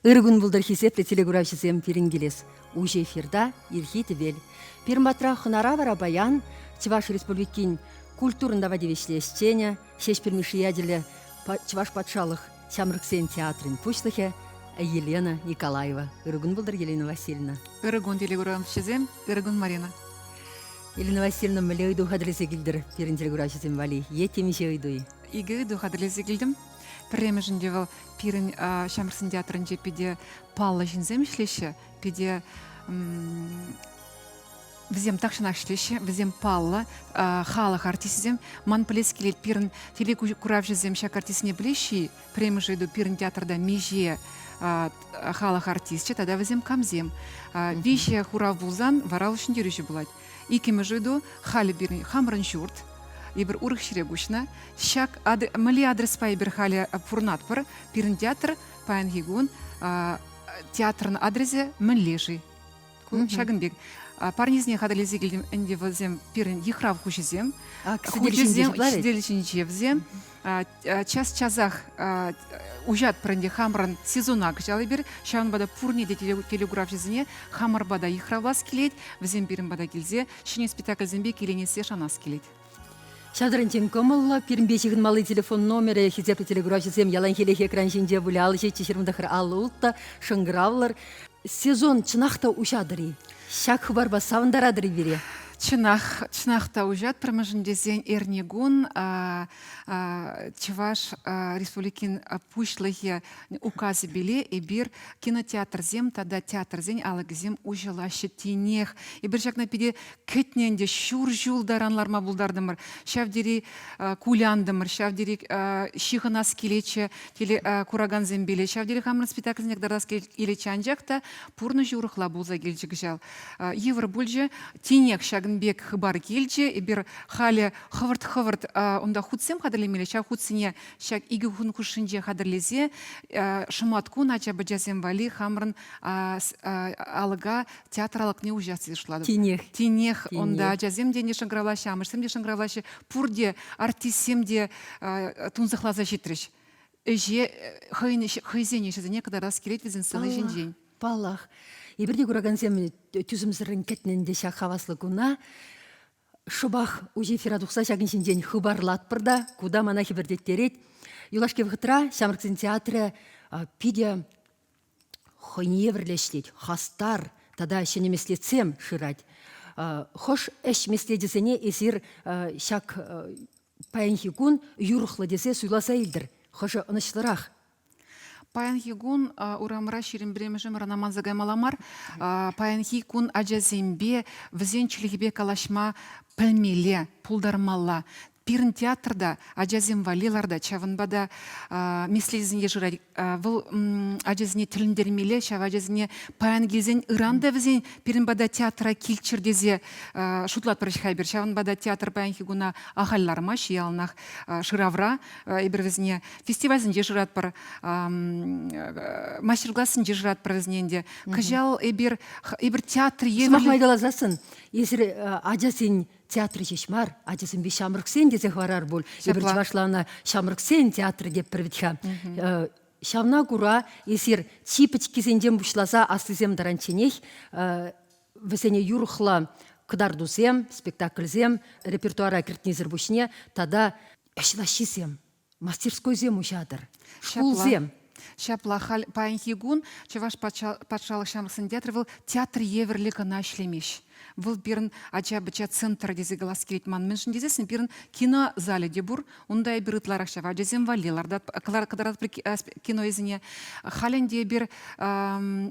Ырӑ кун пултӑр хисеплӗ телекуравҫӑсем пирӗн килес уҫӑ эфирта Ирхи тӗвел. Пирӗн патра хӑнара вара паян Чӑваш Республикин культурӑн тава тивӗҫлӗ ӗҫченӗ, Ҫеҫпӗл Мишши ячӗллӗ Чӑваш патшалӑх ҫамрӑксен театрӗн пуҫлӑхӗ Елена Николаева. Ырӑ кун пултӑр, Елена Васильевна. Ырӑ кун, телекуравҫӑсем. Ырӑ кун, Марина. Елена Васильевна, мӗнле ыйту хатӗрлесе килтӗр пирӗн телекуравҫӑсем валли? Е темиҫе ыйту-и? Икӗ ыйту хатӗрлесе килтӗм. Пӗрремӗшӗнче вӑл пирӗн ҫамрӑксен театрӗнче питӗ паллӑ ҫынсем ӗҫлеҫҫӗ, питӗ вӗсем тахҫанах ӗҫлеҫҫӗ, вӗсем паллӑ халӑх артисчӗсем. Ман пӗлес килет, пирӗн телекуравҫӑсем ҫак артистсене пӗлеҫҫӗ-и? Пӗрремӗш ыйту пирӗн театрта миҫе халӑх артисчӗ тата вӗсем камсем? Виҫӗ хурав пулсан вара вӑл ҫӗнтерӳҫӗ пулать. Иккӗмӗш ыйту, халӗ пирӗн хамӑрӑн ҫурт, эпир урӑх ҫӗре куҫнӑ. Ҫак мӗнле адреспа эпир халӗ пурӑнатпӑр? Пирӗн театр паянхи кун театрӑн адресӗ мӗнле-ши? Ҫакӑн пек. Парнесене хатӗрлесе килтӗм ӗнтӗ вӗсем пирӗн йыхрав хуҫисем. Хуҫисем сӗтел ҫинче вӗсем. Час-часах уҫатпӑр ӗнтӗ хамӑрӑн сезона кӑҫал эпир. Ҫавӑнпа та пурне те телекуравҫӑсене хамӑрпа та йыхравлас килет. Вӗсем пирӗн пата килсе ҫӗнӗ спектакльсемпе киленессе шанас килет. Ҫав тарӑнчен кӑмӑллӑ. Пирӗнпе ҫыхӑнмалли телефон номерӗ хисеплӗ телекуравҫӑсем яланхилех экран ҫинче пулӗ. 57 29 56 шӑнкӑравлӑр. Сезон чӑнах та уҫатӑр-и? Ҫак хыпарпа савӑнтаратӑр-и пире? Чӑнах, чӑнах та уҫатпӑр, мӗншӗн тесен эрнекун Чӑваш Республикин Пуҫлӑхӗ указӗпеле эпир кинотеатрсем тата театрсен алӑкӗсем уҫӑлаҫҫӗ тинех. Эпир ҫакна питӗ кӗтнӗ ӗнтӗ, ҫур ҫул таран ларма пултартӑмӑр. Ҫав тери кулянтӑмӑр, ҫав тери ҫыхӑнас килетчӗ куракансемпеле, ҫав тери хамӑрӑн спектакльсене кӑтартас килетчӗ. Анчах та пурнӑҫ урӑхла пулса килчӗ кӑҫал. Йывӑр пулчӗ. Тинех ҫакӑн пек хыпар килчӗ. Эпир халӗ хӑвӑрт-хӑвӑрт унта хутсем хатӗрлемелле. Ҫав хутсене ҫак икӗ кун хушшинче хатӗрлесе шӑматкун ача-пӑчасем валли хамӑрӑн алӑка, театр алӑкне уҫас тесе шутлатӑп. Тинех. Тинех унта ачасем те шӑнкӑравлаҫҫӗ, амӑшсем те шӑнкӑравлаҫҫӗ. Пурте артистсем те тунсӑхласа ҫитрӗҫ. Ӗҫе хӑйӗн хӑйсен ӗҫӗсене кӑтартас килет вӗсен сцена ҫинчен. Паллах. Эпир те куракансем тӳсӗмсӗррӗн кӗтнӗ ӗнтӗ ҫак хаваслӑ куна. Шӑпах уҫӑ эфира тухса ҫакӑн ҫинчен хыпарлатпӑр та, ку та мана хӗпӗртеттерет. Юлашки вӑхӑтра Ҫамрӑксен театрӗ питӗ хӑйне евӗрлӗ ӗҫлет, хастар тата ҫӗнӗ меслетсем шырать. Хӑш ӗҫ меслечӗсене эсир ҫак паянхи кун юрӑхлӑ тесе суйласа илтӗр? Хӑшӗ ӑнӑҫлӑрах? Паянхи кун урамра 21-мӗш ӗмӗр ӑна манса каймалла мар. Паянхи кун ачасемпе вӗсен чӗлхипе калаҫма пӗлмелле, пултармалла. Пирӗн театрта ачасем валли лартать, ҫавӑнпа та меслетсене шырать. Вӑл ачасене тӗлӗнтермелле, ҫав ачасене паян килсен ыран та вӗсен пирӗн пата театра килччӗр тесе шутлатпӑр-ҫке эпир. Ҫавӑнпа та театр паянхи куна ахаль лармасть, яланах шыравра. Эпир вӗсене фестивальсенче шыратпӑр, мастер-классенче шыратпӑр вӗсене ӗнтӗ. Кӑҫал эпир эпир театр евӗрлӗ... Сӑмах май каласассӑн, эсир ачасен театрӗ ҫеҫ мар, ачасемпе ҫамрӑксен тесе хӑварар пуль. Эпир чӑвашла ӑна ҫамрӑксен театрӗ тетпӗр вӗт-ха. Ҫавна кура эсир чи пӗчӗккисенчен пуҫласа аслисем таранчченех вӗсене юрӑхлӑ кӑтартусем, спектакльсем репертуара кӗртнисӗр пуҫне тата ӗҫлаҫҫисем, мастерскойсем уҫатӑр, шкулсем. Ҫапла халь паянхи кун Чӑваш патшалӑх ҫамрӑксен театрӗ вӑл театр евӗрлӗ кӑна ӗҫлемест. Вӑл пирӗн ача-пӑча центрӗ тесе калас килет ман. Мӗншӗн тесессӗн пирӗн кино залӗ те пур. Унта эпир ытларах ҫав ачасем валли кӑтартатпӑр киноӗсене. Халь ӗнтӗ эпир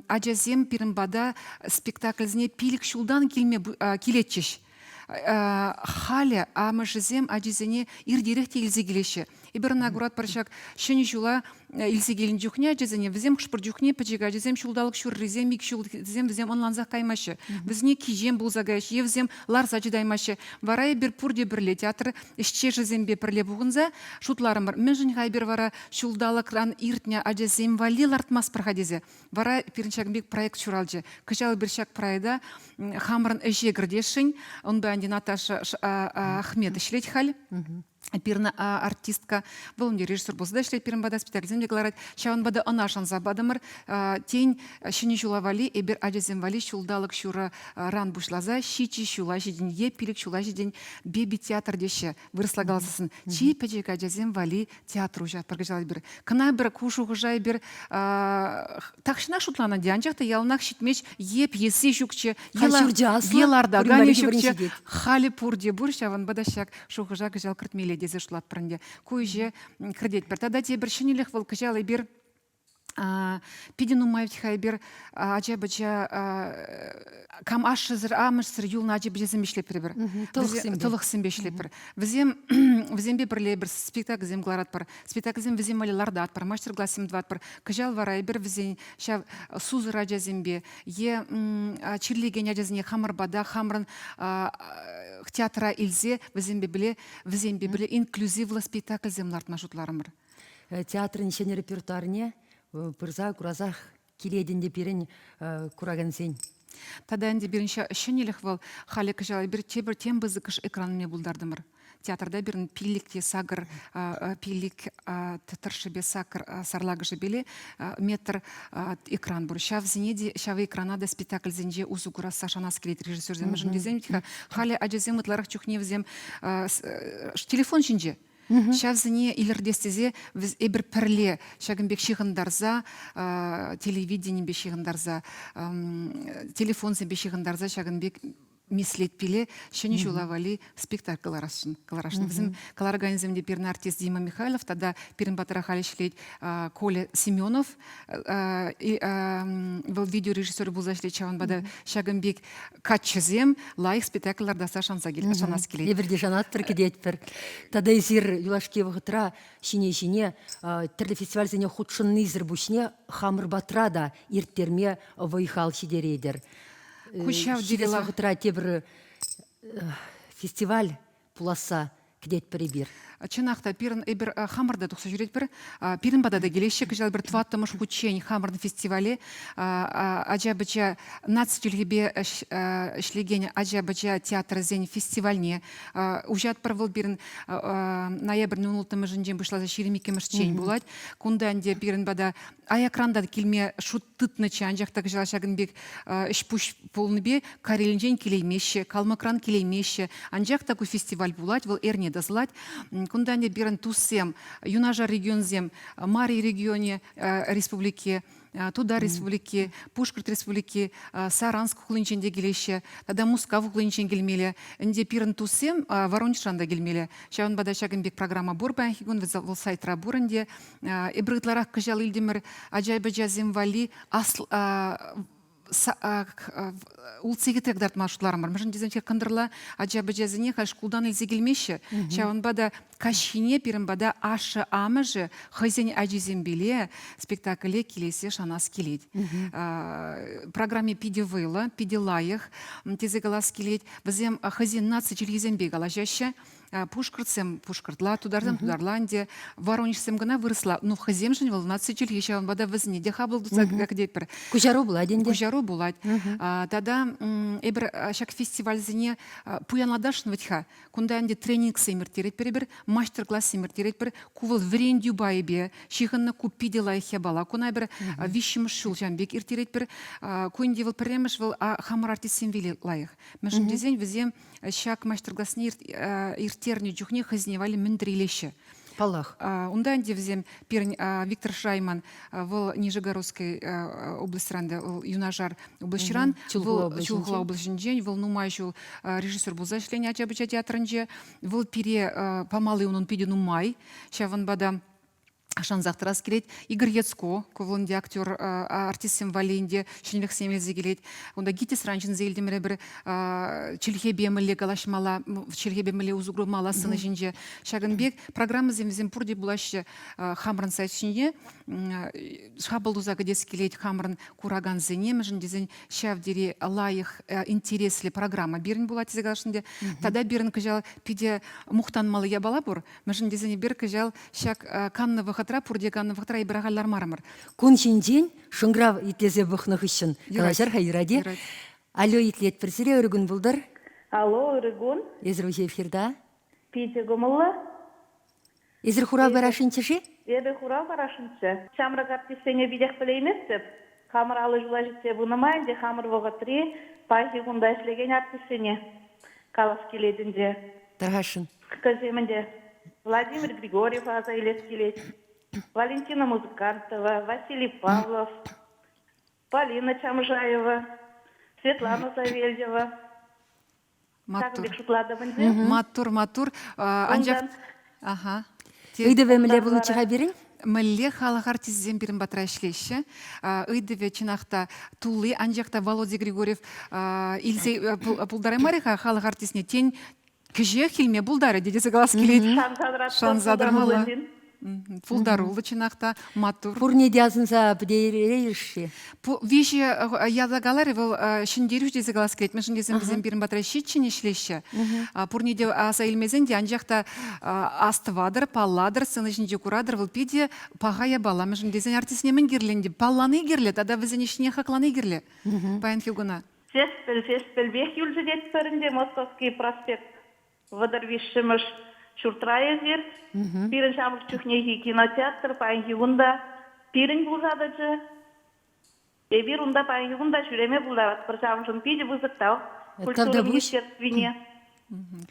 ачасем пирӗн пата спектакльсене 5 ҫултан килме килетчӗҫ. Халӗ амӑшӗсем ачисене иртерех те илсе килеҫҫӗ. Эпир ӑна куратпӑр ҫак Ҫӗнӗ ҫула илсе килнӗ чухне ачасене, вӗсем хӑш-пӗр чухне пӗчӗк ачасем ҫулталӑк ҫуррисем, ик ҫултисем вӗсем ӑнлансах каймаҫҫӗ. Вӗсене кичем пулса каяҫҫӗ е вӗсем ларса чӑтаймаҫҫӗ. Вара эпир пурте пӗрле театр ӗҫчешӗсемпе пӗрле пухӑнса шутларӑмӑр, мӗншӗн-ха эпир вара ҫулталӑкран иртнӗ ачасем валли лартмастпӑр-ха тесе. Вара пирӗн ҫакӑн пек проект ҫуралчӗ. Кӑҫал эпир ҫак проекта хамӑрӑн ӗҫе кӗртесшӗн. Унпа ӗнтӗ Наташа Ахмед ӗҫлет халь. Пирӗн артистка, вӑл ӗнтӗ режиссер пулса та ӗҫлет пирӗн пата, спектакльсем те кӑларать. Ҫавӑнпа та ӑна шанса патӑмӑр. Тен, ҫӗнӗ ҫула валли эпир ачасем валли ҫулталӑк ҫурӑран пуҫласа ҫичӗ ҫула ҫитӗн е пилӗк ҫула ҫитӗн беби-театр теҫҫӗ вырӑсла каласассӑн. Чи пӗчӗк ачасем валли театр уҫатпӑр кӑҫал эпир. Кӑна пӗр ку шухӑша эпир тахҫанах шутланӑ те, анчах та яланах ҫитмест е пьеси ҫукчӗ, е лартаканӗ ҫукчӗ. Халӗ пурте пур, ҫавӑнпа та ҫак шухӑша кӑҫал кӗртмелле тесе шутлатпӑр ӗнтӗ. Ку ӗҫе кӗртетпӗр. Тата тепӗр ҫӗнӗлӗх вӑл кӑҫал эпир питӗ нумай вӗт-ха эпир ача-пӑча кам ашшӗсӗр, амӑшсӗр юлнӑ ача-пӑчасемпе ӗҫлетпӗр эпир. Тӑлӑхсемпе. Тӑлӑхсемпе ӗҫлетпӗр. Вӗсем вӗсемпе пӗрле эпир спектакльсем кӑларатпӑр. Спектакльсем вӗсем валли лартатпӑр, мастер-классем тӑватпӑр. Кӑҫал вара эпир вӗсен ҫав сусӑр ачасемпе е чирлекен ачасене хамӑр пата хамӑрӑн театра илсе вӗсемпе пӗрле вӗсемпе пӗрле инклюзивлӑ спектакльсем лартма шутларӑмӑр. Театрӑн ҫӗнӗ репертуарне пырса курасах килет ӗнтӗ пирӗн куракансен. Тата ӗнтӗ пирӗн ҫӗнӗлӗх вӑл халӗ кӑҫал эпир тепӗр тем пысӑкӑш экран илме пултартӑмӑр. Театрта пирӗн пиллӗк те сакӑр пиллӗк тӑршшӗпе сакӑр сарлакӑшӗпеле метр экран пур. Ҫавсене те ҫав экрана та спектакльсенче усӑ курасса шанас килет режиссерсем. Мӗншӗн тесен халӗ ачасем ытларах чухне вӗсем телефон ҫинче. Ҫавсене илӗртес тесе эпир пӗрле ҫакӑн пек ҫыхӑнтарса, телевиденипе ҫыхӑнтарса, телефонсемпе ҫыхӑнтарса ҫакӑн пек меслетпеле ҫӗнӗ ҫула валли спектакль кӑларасшӑн. кӑларасшӑн. Вӗсем кӑлараканӗсем те пирӗн артист Дима Михайлов тата пирӗн патра халь ӗҫлет Коля Семенов. Вӑл видеорежиссер пулса ӗҫлет, ҫавӑнпа та ҫакӑн пек каччӑсем лайӑх спектакль лартасса шанса шанас килет. Эпир те шанатпӑр, кӗтетпӗр. Тата эсир юлашки вӑхӑтра ҫине-ҫине тӗрлӗ фестивальсене хутшӑннисӗр пуҫне хамӑр патра та ирттерме вӑй-хал ҫитеретӗр. Ку ҫав Ҫитес вӑхӑтра тепӗр фестиваль пуласса кӗтетпӗр эпир. Чӑнах та, пирӗн эпир хамӑр та тухса ҫӳретпӗр. Пирӗн пата та килеҫҫӗ. Кӑҫал пӗр тӑваттӑмӗш хутчен хамӑрӑн фестивале ача-пӑча наци чӗлхипе ӗҫлекен ача-пӑча театрӗсен фестивальне уҫатпӑр. Вӑл пирӗн ноябрӗн 16-мӗшӗнчен пуҫласа 22-мӗшчен пулать. Кунта ӗнтӗ пирӗн пата аякран та килме шут тытнӑччӗ, анчах та кӑҫал ҫакӑн пек ӗҫ-пуҫ пулнипе Карелинчен килеймеҫҫӗ, Калмӑкран килеймеҫҫӗ. Анчах та ку фестиваль пулать, вӑл эрне тӑсӑлать. Кунта ӗнтӗ пирӗн туссем, юнашар регионсем, Мари регионӗ республики, Тутар республики, Пушкӑрт республики, Саранск хулинчен те килеҫҫӗ, тата Мускав хулинчен килмелле. Ӗнтӗ пирӗн туссем Воронежран та килмелле. Ҫавӑнпа та ҫакӑн пек программа пур паянхи кун, вӑл сайтра пур ӗнтӗ. Эпир ытларах кӑҫал илтӗмӗр ача-пӑчасем валли улт-сехетре кӑтартма шутларӑмӑр. Мӗншӗн тесен кӑнтӑрла ача-пӑчасене халь шкултан илсе килмеҫҫӗ. Ҫавӑнпа та каҫхине пирӗн пата ашшӗ-амӑшӗ хӑйсен ачисемпеле спектакле килессе шанас килет. Программи питӗ вӑйлӑ, питӗ лайӑх тесе калас килет. Вӗсем хӑйсен наци чӗлхисемпе калаҫаҫҫӗ. Пушкӑртсем пушкӑртла, тутарсем тутарла ӗнтӗ, воронежсем кӑна вырӑсла. Ну, хӑйсемшӗн вӑл наци чӗлхи, ҫавӑнпа та вӗсене те хапӑл туса кӗтетпӗр. Куҫару пулать ӗнтӗ. Куҫару пулать. Тата эпир ҫак фестивальсене пуянлатасшӑн вӗт-ха. Кунта ӗнтӗ тренингсем ирттеретпӗр эпир, мастер-классем ирттеретпӗр. Ку вӑл вӗрентӳ пайӗпе ҫыхӑннӑ, ку питӗ лайӑх япала. Куна эпир виҫҫӗмӗш ҫул ҫавӑн пек ирттеретпӗр. Ку ӗнтӗ вӑл пӗрремӗш вӑл хамӑр артистсем валли лайӑх. Мӗншӗн тесен вӗсем ҫак маҫтӑр-класне ирттернӗ чухне хӑйсене валли мӗн-тӗр илеҫҫӗ. Паллах. Унта ӗнтӗ вӗсем пирӗн Виктор Шрайман, вӑл Нижегородской облаҫран та, вӑл юнашар облаҫран, вӑл Чулхула облаҫӗнчен, вӑл нумай ҫул режиссер пулса ӗҫленӗ ача-пӑча театрӗнче. Вӑл пире памалли унӑн питӗ нумай, ҫавӑнпа та шансах тӑрас килет. Игорь Яцко, ку вӑл ӗнтӗ актер, артистсем валли ӗнтӗ ҫӗнӗлӗхсем илсе килет. Унта ГИТИСран чӗнсе илтӗмӗр эпир чӗлхепе мӗнле калаҫмалла, чӗлхепе мӗнле усӑ курмалла сцена ҫинче. Ҫакӑн пек программӑсем вӗсем пурте пулаҫҫӗ хамӑрӑн сайт ҫинче. Хапӑл туса кӗтес килет хамӑрӑн куракансене, мӗншӗн тесен ҫав тери лайӑх, интереслӗ программа пирӗн пулать тесе каласшӑн те. Тата пирӗн кӑҫал питӗ мухтанмалли япала пур. Мӗншӗн тесен эпир кӑҫал ҫак каннӑ вӑхӑтра, пурте каннӑ вӑхӑтра эпир ахаль лармарӑмӑр. Кун ҫинчен шӑнкӑрав итлесе пӑхнӑ хыҫҫӑн калаҫар-ха юрать-и? Алло, итлетпӗр сире, ырӑ кун пултӑр. Алло, ырӑ кун. Эсир уҫӑ эфирта. Питӗ кӑмӑллӑ. Эсир хурав парасшӑнччӗ-ши? Эпӗ хурав парасшӑнччӗ. Ҫамрӑк артистсене питех пӗлейместӗп. Хамӑр алӑ ҫула ҫитсе пынӑ май ӗнтӗ хамӑр вӑхӑтри паянхи кунта ӗҫлекен артистсене калас килет ӗнтӗ. Тархасшӑн. Кӗсем ӗнтӗ Владимир Григорьева аса илес килет, Валентина Музыкантова, Василий Павлов, Полина Чамжаева, Светлана Савельева. Маттур. Ҫакӑн пек шутлатӑп ӗнтӗ. Маттур, маттур. Анчах Ага. Ыйтӑвӗ мӗнле пулнӑччӗ-ха пирӗн? Мӗнле халӑх артисчӗсем пирӗн патра ӗҫлеҫҫӗ? Ыйтӑвӗ чӑнах та тулли, анчах та Володя Григорьев илсе пултараймарӗ-ха халӑх артистне. Тен, кӗҫех илме пултарӗ тесе калас килет. Шанса тӑмалла. Пултаруллӑ чӑнах та, маттур. Пурне те асӑнса пӗтерейӗш-ши? Виҫӗ ята каларӗ вӑл ҫӗнтерӳ тесе калас килет. Мӗншӗн тесен вӗсем пирӗн патра ҫиччӗн ӗҫлеҫҫӗ. Пурне те аса илмесен те, анчах та астӑватӑр, паллатӑр, сцена ҫинче куратӑр, вӑл питӗ паха япала. Мӗншӗн тесен артистсене мӗн кирлӗ ӗнтӗ? Паллани кирлӗ тата вӗсен ӗҫне хаклани кирлӗ паянхи куна. Ҫеҫпӗл, Ҫеҫпӗлпех юлчӗ тетпӗр ӗнтӗ Московский проспект 33-мӗш ҫуртра эсир. Пирӗн ҫамрӑк чухнехи кинотеатр паянхи кун та пирӗн пулса тӑчӗ. Эпир унта паянхи кун та ҫӳреме пултаратпӑр. Ҫавӑншӑн питӗ пысӑк тав культура министерствине.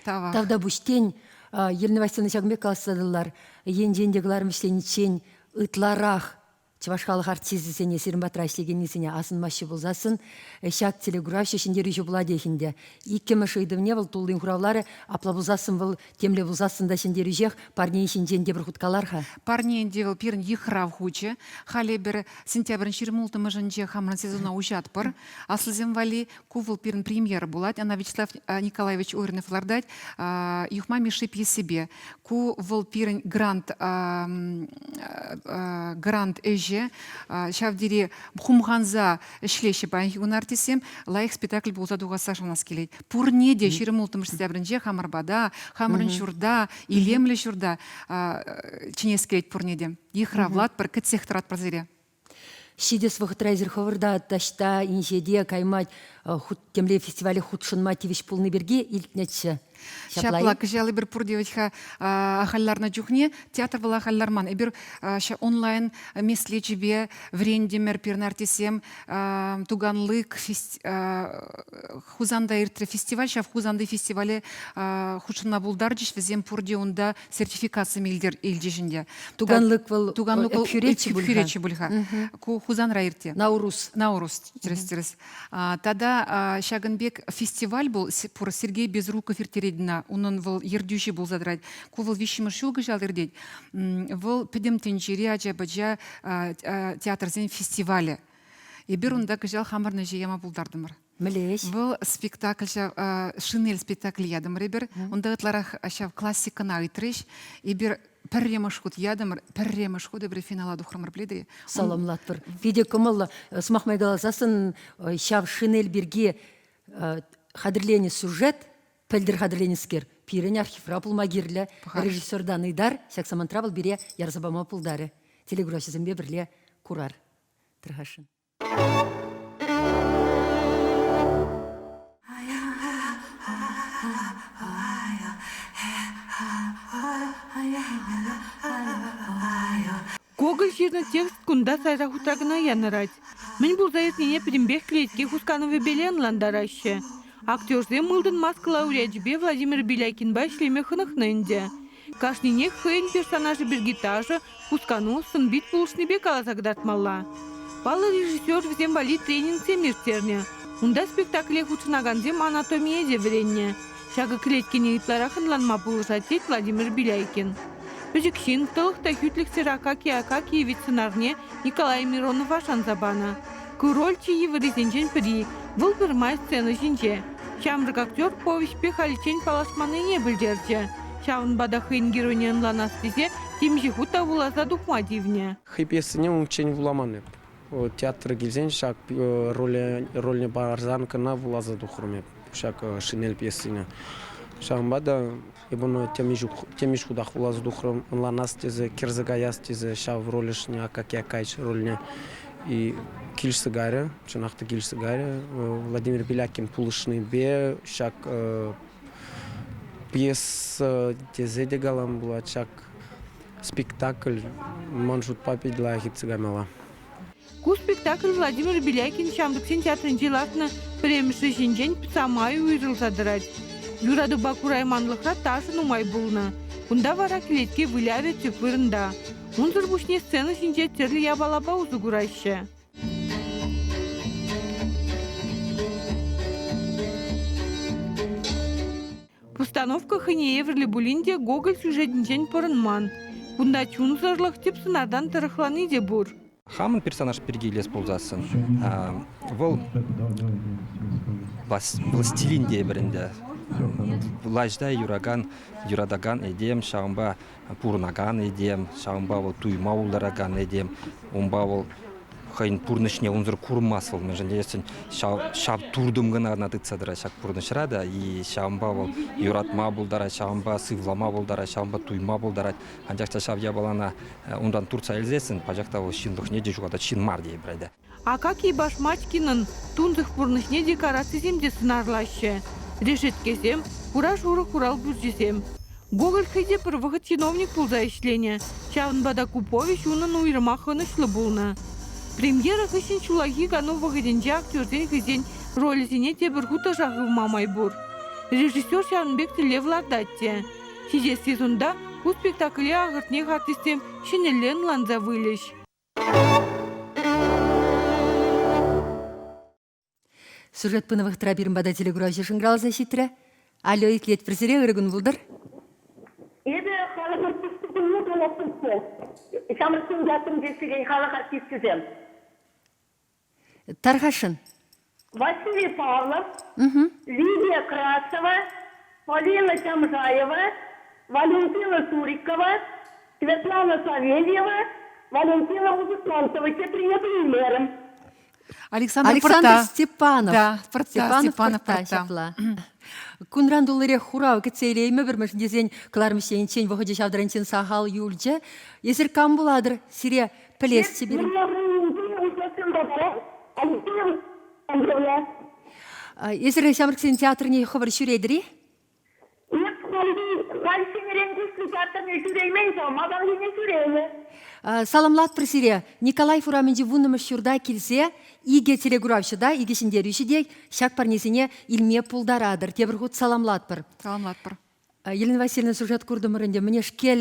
Тавах. Тавтапуҫ. Тен, Елена Васильевна ҫакӑн пек каласа тӑллар. Енчен те кӑларӑм вӗҫлениччен ытларах Чӑваш халӑх артисчӗсене сирӗн патра ӗҫлекеннисене асӑнмаҫҫӗ пулсассӑн ҫак телекуравҫӑ ҫӗнтерӳҫӗ пулатех ӗнтӗ. Иккӗмӗш ыйтӑвне вӑл туллин хуравларӗ. Апла пулсассӑн вӑл темле пулсассӑн та ҫӗнтерӳҫех парне ҫинчен тепӗр хут калар-ха. Парне ӗнтӗ вӑл пирӗн йыхрав хучӗ. Халӗ эпир сентябрӗн 26-мӗшӗнче хамӑрӑн сезона уҫатпӑр. Аслисем валли ку вӑл пирӗн премьера пулать. Ӑна Вячеслав Николаевич Оринов лартать Юхма Мишши пьесипе. Ку вӑл пирӗн грант грант ӗҫӗ. Ҫав тери хумханса ӗҫлеҫҫӗ паянхи кун артистсем. Лайӑх спектакль пулса тухасса шанас килет. Пурне те 26 сентябрӗнче хамӑр пата, хамӑрӑн ҫурта, илемлӗ ҫурта чӗнес килет пурне те. Йыхравлатпӑр, кӗтсех тӑратпӑр сире. Ҫитес вӑхӑтра эсир хӑвӑр та таҫта инҫете кайма темле фестивале хутшӑнма тивӗҫ пулни пирки илтнӗччӗ. Ҫапла, кӑҫал эпир пурте вӗт-ха ахаль ларнӑ чухне театр вӑл ахаль ларман. Эпир онлайн меслечӗпе вӗрентӗмӗр пирӗн артистсем Туганлык Хусанта иртрӗ фестиваль. Ҫав Хусанти фестивале хутшӑнма пултарчӗҫ. Вӗсем пурте унта сертификатсем илчӗҫ ӗнтӗ. Туганлык вӑл Туганлык вӑл Ӗпхӳреччӗ пуль-ха. Ку Хусанра иртӗ. Наурус. Наурус, тӗрӗс-тӗрӗс. Тата ҫакӑн пек фестиваль пул пур Сергей Безруков ирттерет ӑна. Унӑн вӑл ертӳҫи пулса тӑрать. Ку вӑл виҫҫӗмӗш ҫул кӑҫал иртет. Вӑл пӗтӗм тӗнчери ача-пӑча театрсен фестивалӗ. Эпир унта кӑҫал хамӑрӑн ӗҫе яма пултартӑмӑр. Мӗнле ӗҫ? Вӑл спектакль ҫав Шинель спектакль ятӑмӑр эпир. Унта ытларах ҫав классикӑна ыйтрӗҫ. Эпир пӗрремӗш хут ятӑмӑр, пӗрремӗш хут эпир финала тухрӑмӑр, пӗлетӗр-и? Саламлатпӑр. Питӗ кӑмӑллӑ. Сӑмах май каласассӑн ҫав шинель пирки хатӗрленӗ сюжет, пӗлтӗр хатӗрленӗскер, пирӗн архивра пулма кирлӗ. Режиссертан ыйтар, ҫак самантра вӑл пире ярса пама пултарӗ. Телекуравҫӑсемпе пӗрле курар. Тӑрхашӑн. Гоголь ҫырнӑ текст кунта сайра хутра кӑна янӑрать. Мӗн пулса иртнине пӗтӗмпех кӗлетке хусканӑвӗпеле ӑнлантараҫҫӗ. Актерсем ылтӑн маска лауреачӗпе Владимир Беляйкинпа ӗҫлеме хӑнӑхнӑ ӗнтӗ. Кашнинех хӑйӗн персонажӗ пирки ташӑ, хускану, сӑн-пит пулӑшнипе каласа кӑтартмалла. Паллӑ режиссер вӗсем валли тренингсем ирттернӗ. Унта спектакле хутшӑнакансем анатомие те вӗреннӗ. Ҫакӑ кӗлеткене ытларах ӑнланма пулӑшать, тет Владимир Беляйкин. Пӗчӗк ҫын тӑлӑх та хӳтлӗхсӗр Акакий Акакиевич сӑнарне Николай Миронова шанса панӑ. Ку роль чи йывӑррисенчен пӗри. Вӑл пӗрмай сцена ҫинче. Ҫамрӑк актер повеҫпе халиччен паллашманнине пӗлтерчӗ. Ҫавӑнпа та хӑйӗн геройне ӑнланас тесе темиҫе хут та вуласа тухма тивнӗ. Хӑй пьесине унччен вуламан эп. Театра килсен ҫак рольне парсан кӑна вуласа тухрӑм эп ҫак «Шинель» пьесине. Ҫавӑнпа та эп ӑна темиҫе хутах вуласа тухрӑм, ӑнланас тесе, кӗрсе каяс тесе ҫав роль ӑшне, Акакий Акаевич рольне. И килӗшсе кайрӗ, чӑнах та килӗшсе кайрӗ. Владимир Белякин пулӑшнипе ҫак пьеса тесе те калам пулать ҫак. Спектакль ман шутпа питӗ лайӑх иртсе каймалла. Ку спектакль Владимир Беляйкин ҫамрӑксен театрӗнче лартнӑ пӗрремӗш ӗҫӗнчен самай уйрӑлса тӑрать. Юратупа курайманлӑхра ташӑ нумай пулнӑ. Кунта вара кӗлетке вылявӗ тӗп вырӑнта. Унсӑр пуҫне сцена ҫинче тӗрлӗ япалапа усӑ кураҫҫӗ. Постановка хӑйне евӗрлӗ пулин те Гоголь сюжетӗнчен пӑрӑнман. Кунта чунсӑрлӑх тӗп сӑнартан тӑрӑхлани те пур. Хамӑн персонаж пирки илес пулсассӑн, вӑл властелин тейӗпӗр ӗнтӗ. Влаҫта юракан, юратакан этем, ҫавӑнпа пурӑнакан этем, ҫавӑнпа вӑл туйма пултаракан этем, унпа вӑл хӑйӗн пурнӑҫне унсӑр курмасть вӑл, мӗншӗн тесен ҫав, ҫав туртӑм кӑна ӑна тытса тӑрать ҫак пурнӑҫра та, и ҫавӑнпа вӑл юратма пултарать, ҫавӑнпа сывлама пултарать, ҫавӑнпа туйма пултарать. Анчах та ҫав япалана унтан туртса илсессӗн пачах та вӑл ҫынлӑхне те ҫухатать, ҫын мар тейӗпӗр ӗнтӗ. Акакий Башмачкинӑн тунсӑх пурнӑҫне декорацисем те сӑнарлаҫҫӗ. Решеткесем, хура-шурӑ хурал пӳрчӗсем. Гоголь хӑй те пӗр вӑхӑт чиновник пулса ӗҫленӗ, ҫавӑнпа та ку повеҫ унӑн уйрӑмах ӑнӑҫлӑ пулнӑ. Премьера хыҫҫӑн ҫуллахи кану вӑхӑтӗнче актерсен хӑйсен ролӗсене тепӗр хут ӑша хывма май пур. Режиссер ҫавӑн пек тӗллев лартать те. Ҫитес сезонта ку спектакле ахӑртнех артистсем ҫӗнӗлле ӑнланса вылӗҫ. Сюжет пынӑ вӑхӑтра пирӗн пата телекуравҫӑ шӑнкӑравласа ҫитрӗ. Алло, итлетпӗр сире, ырӑ кун пултӑр. Эпӗ халӑх артисчӗсене каласшӑнччӗ. Ҫамрӑксен театрӗнче ӗҫлекен халӑх артисчӗсем. Тархасшӑн. Василий Павлов, Лидия Красова, Полина Чамжаева, Валентина Сурикова, Светлана Савельева, Валентина Музыкантова теприне пӗлмерӗм. Александр, Александр Пӑртта. Степанов. Да, Пӑртта, Степанов, Степанов Пӑртта, Пӑртта. ҫапла. Кунран туллирех хурав кӗтсе илеймӗпӗр, мӗншӗн тесен кӑлармӑш енчен вӑхӑчӗ ҫав таранччен сахал юлчӗ. Эсир кам пулатӑр? Сире пӗлесчӗ пирӗн. Эсир ҫамрӑксен театрне хӑвӑр ҫӳретӗр-и? Эп халь ҫӗнӗрен куҫлӑ театрне ҫӳреймен ҫав, малтанхине ҫӳренӗ. Саламлатпӑр сире. Николаев урамӗнчи вуннӑмӗш ҫурта килсе икӗ телекуравҫӑ та, икӗ ҫӗнтерӳҫӗ те ҫак парнесене илме пултаратӑр. Тепӗр хут саламлатпӑр. Саламлатпӑр. Елена Васильевна сюжет куртӑмӑр ӗнтӗ. Мӗнешкел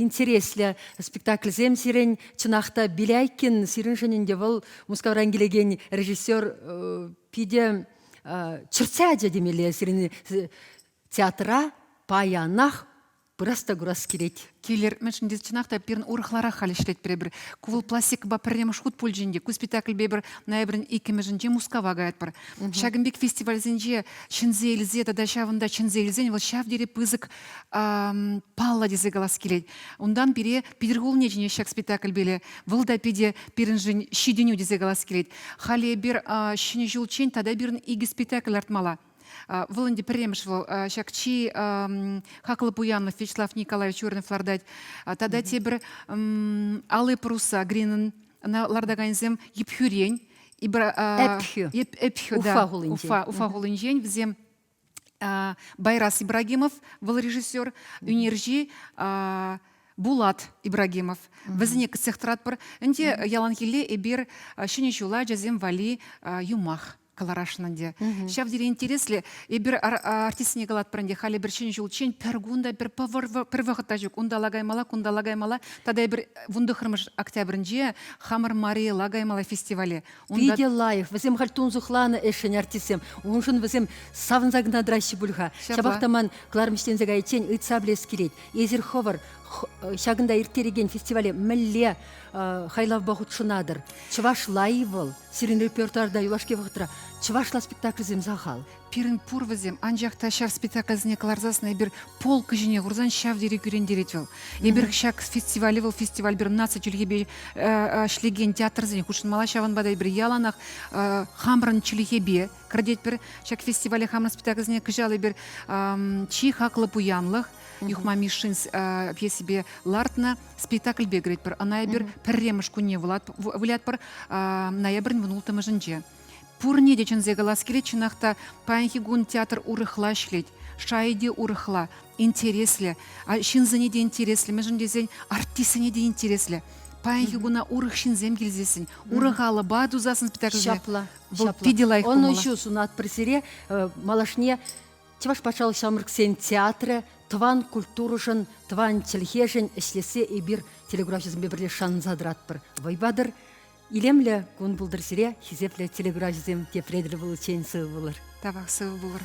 интереслӗ спектакльсем сирӗн. Чӑнах та Беляйкин сирӗншӗн ӗнтӗ вӑл Мускавран килекен режиссер питӗ чӗртсе ячӗ темелле сирӗн театра паянах пырас та курас килет. Килер, мӗншӗн тесен чӑнах та пирӗн урӑхларах халь ӗҫлетпӗр эпир. Ку вӑл пластикӑпа пӗрремӗш хут пулчӗ ӗнтӗ. Ку спектакльпе эпир ноябрӗн иккӗмӗшӗнче Мускава каятпӑр. Ҫакӑн пек фестивальсенче чӗнсе илсе тата ҫавӑнта чӗнсе илсен вӑл ҫав тери пысӑк паллӑ тесе калас килет. Унтан пире Питӗр хулине чӗнеҫ ҫак спектакльпеле. Вӑл та питӗ пирӗншӗн ҫитӗнӳ тесе калас килет. Халӗ эпир Ҫӗнӗ ҫулччен тата пирӗн икӗ спектакль лартмалла. Вӑл ӗнтӗ пӗрремӗш вӑл ҫак чи хаклӑ пуянлӑх Вячеслав Николаевич Урнов лартать. Тата тепӗр Алые паруса Гринӑн ӑна лартаканӗсем Ӗпхӳрен. Ӗпхӳ. Ӗпхӳ, Уфа хулинчен. Уфа, Уфа хулинчен вӗсем Байрас Ибрагимов, вӑл режиссер, ӳнерҫи Булат Ибрагимов. Вӗсене кӗтсех тӑратпӑр. Ӗнтӗ яланхилле эпир Ҫӗнӗ ҫула ачасем валли юмах кӑларасшӑн ӗнтӗ. Ҫав тери интереслӗ. Эпир артистсене калатпӑр ӗнтӗ, халӗ пӗр ҫӗнӗ ҫулччен пӗр кун та, пӗр пӗр вӑхӑт та ҫук. Унталла каймалла, кунталла каймалла. Тата эпир вунтӑххӑрмӗш октябрӗнче хамӑр Мария каймалла фестивале. Унта... Питӗ лайӑх. Вӗсем халь тунсӑхланӑ ӗҫшӗн артистсем. Уншӑн вӗсем савӑнса кӑна тӑраҫҫӗ пуль-ха. Ҫапах та ман кӑларӑм ӗҫленсе кайиччен ыйтса пӗлес килет. Эсир хӑвӑр ҫакӑнта ирттерекен фестивале мӗнле хайлавпа хутшӑнатӑр? Чӑвашла-и вӑл? Сирӗн репертуарта юлашки вӑхӑтра чӑвашла спектакльсем сахал. Пирӗн пур вӗсем, анчах та ҫав спектакльсене кӑларсассӑн эпир полка ҫине хурсан ҫав тери кӳрентерет вӑл. Эпир ҫак фестивале вӑл фестиваль пир наци чӗлхепе ӗҫлекен театрсене хутшӑнмалла, ҫавӑнпа та эпир яланах хамӑрӑн чӗлхепе кӗртетпӗр. Ҫак фестивале хамӑр спектакльсене кӑҫал эпир чи хаклӑ пуянлӑх Юхма Мишшин пьесипе лартнӑ спектакльпе кӗретпӗр. Ӑна эпир пӗрремӗш кунне вылятпӑр ноябрӗн вунулттӑмӗшӗнче. Пурне те чӗнсе калас килет, чӑнах та паянхи кун театр урӑхла ӗҫлет, шайӗ те урӑхла, интереслӗ. Ҫынсене те интереслӗ, мӗншӗн тесен артистсене те интереслӗ. Паянхи куна урӑх ҫынсем килсессӗн, урӑх алӑпа тусассӑн спектакльсене. Ҫапла, Вӑл ҫапла. питӗ лайӑх пулмалла. Ӑнӑҫу сунатпӑр сире. Малашне Чӑваш патшалӑх ҫамрӑксен театрӗ тӑван культурӑшӑн, тӑван чӗлхешӗн ӗҫлессе эпир телекуравҫӑсемпе пӗрле шанса тӑратпӑр. Вӑй патӑр, илемлӗ кун пултӑр сире, хисеплӗ телекуравҫӑсем, тепре тӗл пуличчен сывӑ пулӑр. Тавах, сывӑ пулӑр.